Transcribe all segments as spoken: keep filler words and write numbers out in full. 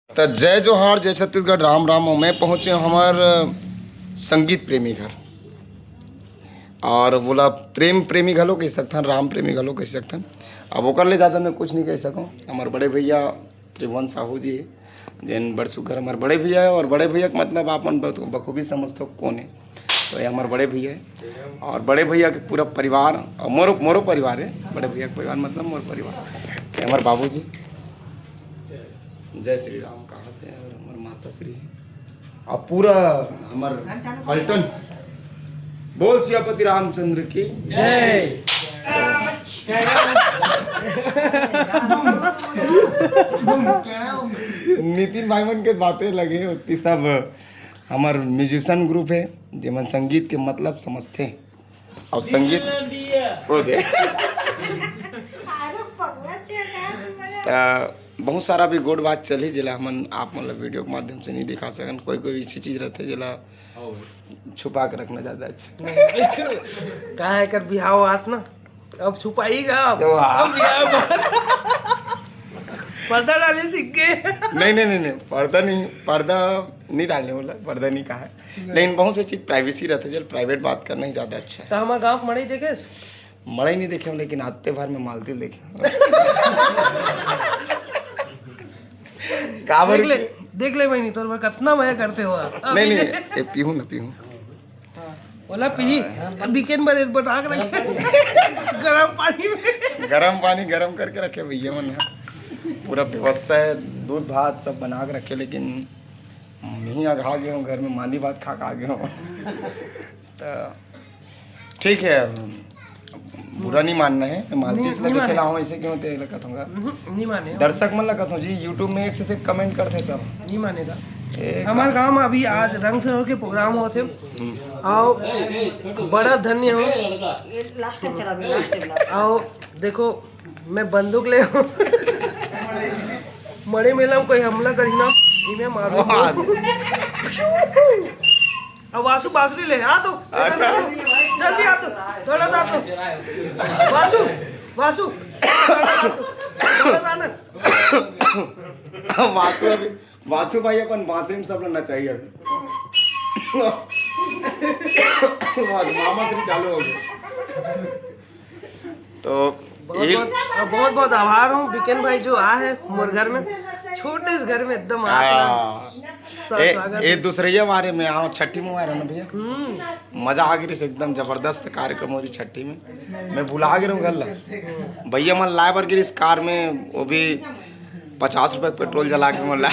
त जय जोहार, जय छत्तीसगढ़, राम राम। मैं पहुँचे हूँ हमर संगीत प्रेमी घर, और बोला प्रेम प्रेमी घलो कह सकथन, राम प्रेमी घलो कह सकथन। अब ओकर ले ज़्यादा मैं कुछ नहीं कह सकूँ। हमारे बड़े भैया त्रिभुवन साहू जी, जेन बड़ सुग्घर हमारे बड़े भैया है, और बड़े भैया के मतलब आप मन बहुत बखूबी समझथो कौन है। तो ये हमारे बड़े भैया है, और बड़े भैया के पूरा परिवार, और मोरो मोरो परिवार है, बड़े भैया के परिवार मतलब मोर परिवार, ये हमारे बाबूजी। जय श्री राम कहा थे, और हमारे माता श्री है, और पूरा हमारे पलटन। बोल सियापति रामचंद्र की जय। नितिन भाई मन के बातें लगे होती सब। हमार म्यूजिशियन ग्रुप है, जेमन संगीत के मतलब समझते, और संगीत वो दे। त बहुत सारा भी गोठ बात चलही, जेला हमन आप मन ला वीडियो के माध्यम से नहीं दिखा सकन। कोई कोई ऐसी चीज रहते, जेला छुपा के रखना ज्यादा अच्छा। का है कर बिहाव आत ना, अब छुपाई गा, अब वाह। अब बिहाव बात। पर्दा डाले सीख गए। नहीं, नहीं, नहीं, नहीं, पर्दा नहीं, पर्दा नहीं डालने वाला, पर्दा नहीं कहा है। लेकिन बहुत सी चीज प्राइवेसी रहता है, जब प्राइवेट बात करना ही ज्यादा अच्छा है। तो हमारे गाँव के मड़ई देखे? मड़ई नहीं देखे हूँ, लेकिन आते भर में मालती देखे हूँ। काबर देख ले, के? देख ले बहनी, तोर बर कितना मया करते हो आप। नहीं, नहीं, ये पीहूँ ना, पीहूँ। हाँ। बोला पी, बिकेन बर बना के रखे। गरम पानी में। गरम पानी गरम करके रखे भैया मन ह। पूरा व्यवस्था है, दूध भात सब बना के रखे, लेकिन मैं अघा गए हूँ, घर में मांदी भात खा के आ गए हूँ। तो ठीक है, बुरा नहीं मानना है, मैं मालती नहीं, इसलिए नहीं देखे माने। लाऊं, ऐसे क्यों ते लगत होगा। हम्म, नहीं माने। दर्शक मन लगत हो जी, YouTube में एक से एक कमेंट करते सब। नहीं मानेगा। एक हमारे गांव में अभी आज रंग सरोवर के प्रोग्राम होते। हम्म। आओ, बड़ा धन्य हो। ये लास्ट टाइम चला, अभी लास्ट टाइम। आओ, देखो, मैं बंदूक ले हूँ। मड़ई मेला में कोई हमला करी ना, इमे मारो। वाह। अब वासु बांसुरी ले, आ तो, आ तो। जल्दी आ तो, दौड़ा आ तो। वासु, वासु, दौड़ा आ तो, दौड़ा आ ना। वासु अभी, वासु भाई अपन बांसुरी में सब लोग नचाइए अभी। वाह, मामा से चालू हो गया। तो बहुत, ये बहुत, बहुत, बहुत आभार हूँ बिकेन भाई जो आ है मोर घर में, छोटे से घर में एकदम आ हाँ। स्वा-, ए, स्वागत ए है। दूसरैया बारे में आओ, छठी में आ रहे ना भैया। हम्म। मजा आ गई एकदम जबरदस्त कार्यक्रम हो रही छठी में। मैं भुला गई हूँ घर ला। भैया मन लाए बर गिरिस कार में, वो भी पचास रुपए के पेट्रोल जला के मन ला।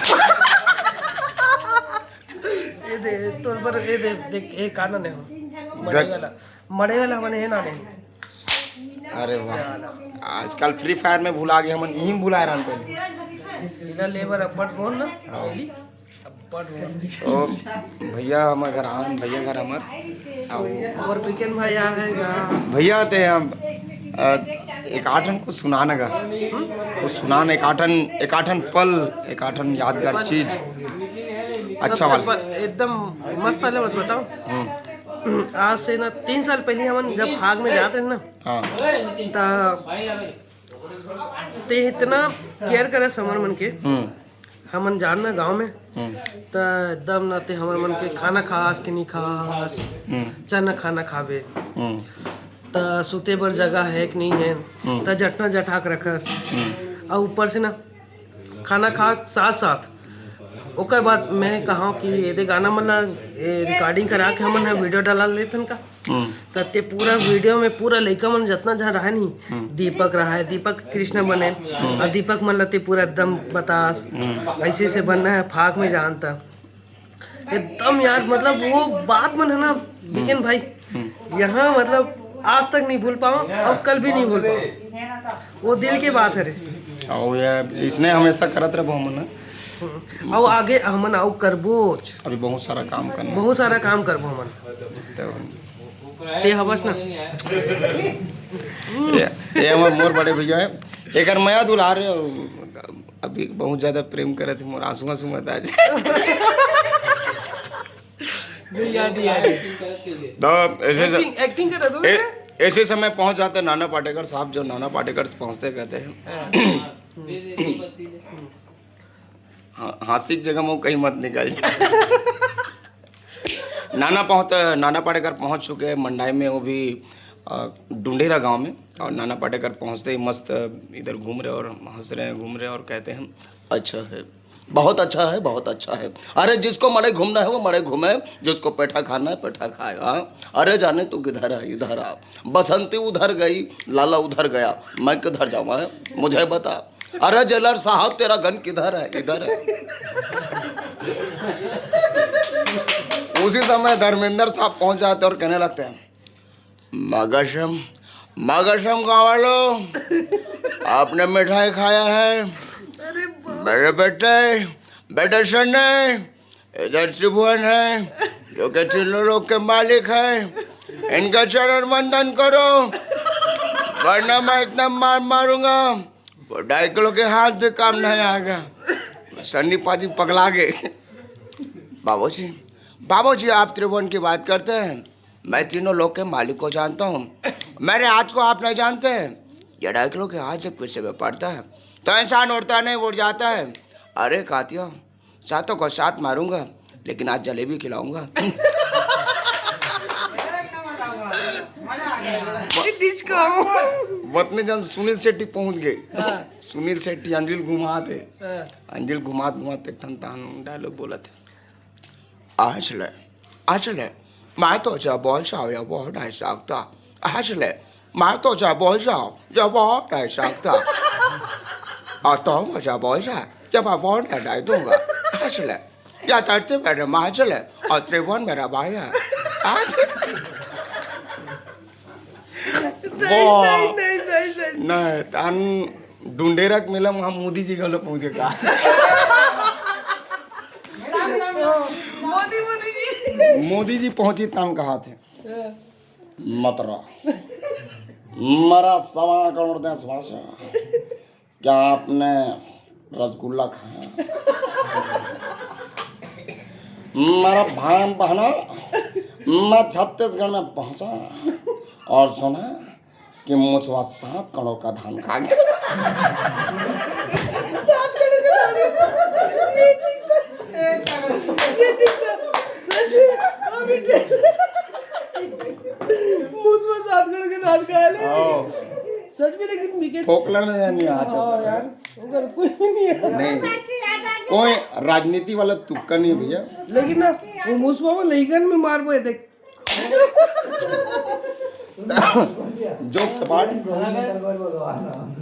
ये दे, तोर पर ये दे, देख, ये का नाम है? मड़ई वाला, मड़ई वाला हमन हे ना नहीं। अरे वाह, आजकल फ्री फायर में भुला गए हमन, यही भुला रहा पहले। इला लेबर अब्बड़ रोन ना, हाँ। पहली अब्बड़ रोन। ओ भैया हमर घर आन, भैया घर हमर। आओ। और बिकेन भाई आ है गा। भैया ते हम, अ, एक आठन कुछ सुनाना गा। कुछ सुनाना, एक आठन, एक आठन पल, एक आठन यादगार चीज। अच्छा सबसे वाला। प-, एकदम मस्त वाला बात बताओ। हम्म। आज से ना तीन साल पहले हमन जब फाग में जाते हैं ना, हाँ। त ते इतना केयर करे हमर मन के, हम्म। हमन जान ना गाँव में, हम्म। त एकदम ना ते हमर मन के खाना खास के नहीं खास, हम्म। चना खाना खाबे, हम्म। त सुते बर जगह है कि नहीं है, हम्म। त जटना जटा के रखस। हम्म। और ऊपर से ना खाना खा साथ साथ ओकर बाद मैं कहा कि एदे गाना मन ला, ए, रिकॉर्डिंग करा के हमन ह वीडियो डाला लेथन का। हम्म। त ते पूरा वीडियो में पूरा लइका मन जतना झन रहे नहीं, हम्म। दीपक रहे, दीपक कृष्ण बने, हम्म। और दीपक मन ला ते पूरा एकदम बतास, हम्म। ऐसे ऐसे बनना है फाग में जानता। एकदम यार, मतलब वो बात मन है ना, बिकेन भाई, हम्म। यहाँ मतलब आज तक नहीं भूल पाओ और कल भी नहीं भूल पाओ। वो दिल की बात है रे। और ये इसने हमेशा करत रहो हमन। हम्म। और आगे हमन आउ करबोच। अभी बहुत सारा काम करना। बहुत सारा काम करबो हमन। तो ते हवस ना। ये, ये हमर मोर बड़े भैया है। एकर मया दुलार अभी बहुत ज्यादा प्रेम करे थे, मोर आंसू आंसू मत आ जाए। नहीं, याद नहीं आ रही। तो ऐसे स-, एक्टिंग, एक्टिंग कर रहे थे ए-, ऐसे समय पहुंच जाते नाना पाटेकर साहब, जो नाना पाटेकर पहुंचते कहते हैं। हाँ। हम्म। हाँ, हाँसी की जगह मुँह कहीं मत निकल जाए। नाना पहुँच, नाना पाटेकर पहुँच चुके हैं मंडाई में, वो भी, अ, डुंडेरा गांव में। और नाना पाटेकर पहुँचते ही मस्त इधर घूम रहे और हंस रहे हैं, घूम रहे और कहते हैं, "अच्छा है, बहुत अच्छा है, बहुत अच्छा है। अरे, जिसको मड़ई घूमना है, वो मड़ई घूमे, जिसको पेठा खाना है, पेठा खाए।" हाँ, अरे जाने तू किधर है, इधर आ। बसंती उधर गई, लाला उधर गया, मैं किधर जाऊँ, हैं? मुझे बता। अरे जेलर साहब, तेरा गन किधर है? इधर है। उसी समय धर्मेंद्र साहब पहुंच जाते और कहने लगते हैं, "मगसम, मगसम गाँव वालों, आपने मिठाई खाया है?" अरे बाप। मेरे बेटे, बेटे सन्ने, इधर त्रिभुवन है, जो कि तीनों लोक के मालिक है। इनका चरण वंदन करो, वरना मैं इतना मार मारूंगा, वो ढाई किलो के हाथ भी काम नहीं आएगा। सन्नी पाजी पगला गए। "बाबूजी, बाबूजी, आप त्रिभुवन की बात करते हैं, मैं तीनों लोक के मालिक को जानता हूँ, मेरे हाथ को आप नहीं जानते?" "ये ढाई किलो के हाथ जब किसी पे पड़ता है, तो इंसान उड़ता नहीं, उड़ जाता है।" "अरे कातिया, सातों को सात मारूंगा, लेकिन आज जलेबी खिलाऊंगा।" वतनी जन सुनील शेट्टी पहुंच गए। हाँ। सुनील शेट्टी अंजिल घुमात है। हाँ। अंजिल घुमात घुमात एक ठन तान डायलॉग बोलत है। "आज ले, आज ले, मैं तो जब बोल जाओ या वो नहीं सकता। आज ले, मैं तो जब बोल जाओ या वो नहीं सकता। और तो मुझे बोल जाए, जब मैं वो नहीं दूंगा। आज ले, या धरती मेरे माँ चले और त्रिभुवन मेरा भाई है।" आज नहीं, वो नहीं, नहीं, नहीं, नहीं। नहीं, तान डुंडेरा के मिलम, हम मोदी जी घलो पहुंचे का। मोदी, मोदी जी। मोदी जी पहुंची तन कहा थे। मतरा। मरा सवा करोड़ देशवासी, क्या आपने रसगुल्ला खाया? मेरा भाई बहना, मैं छत्तीसगढ़ में पहुंचा और सुना कि मुसवा सात करोड़ का धान खा गया। सात करोड़ का धान। ये ठीक था। ये ठीक था। सच है, अभी ठीक। मुसवा सात करोड़ का धान खा ले। हाँ। सच में, लेकिन विकेट फोकला ना जानी आता हाँ था। यार, उधर कोई भी नहीं है। नहीं, कोई राजनीति वाला तुक्का नहीं भैया। लेकिन ना, वो मुसवा में लइकन में मार पाए देख। जोक सपाट।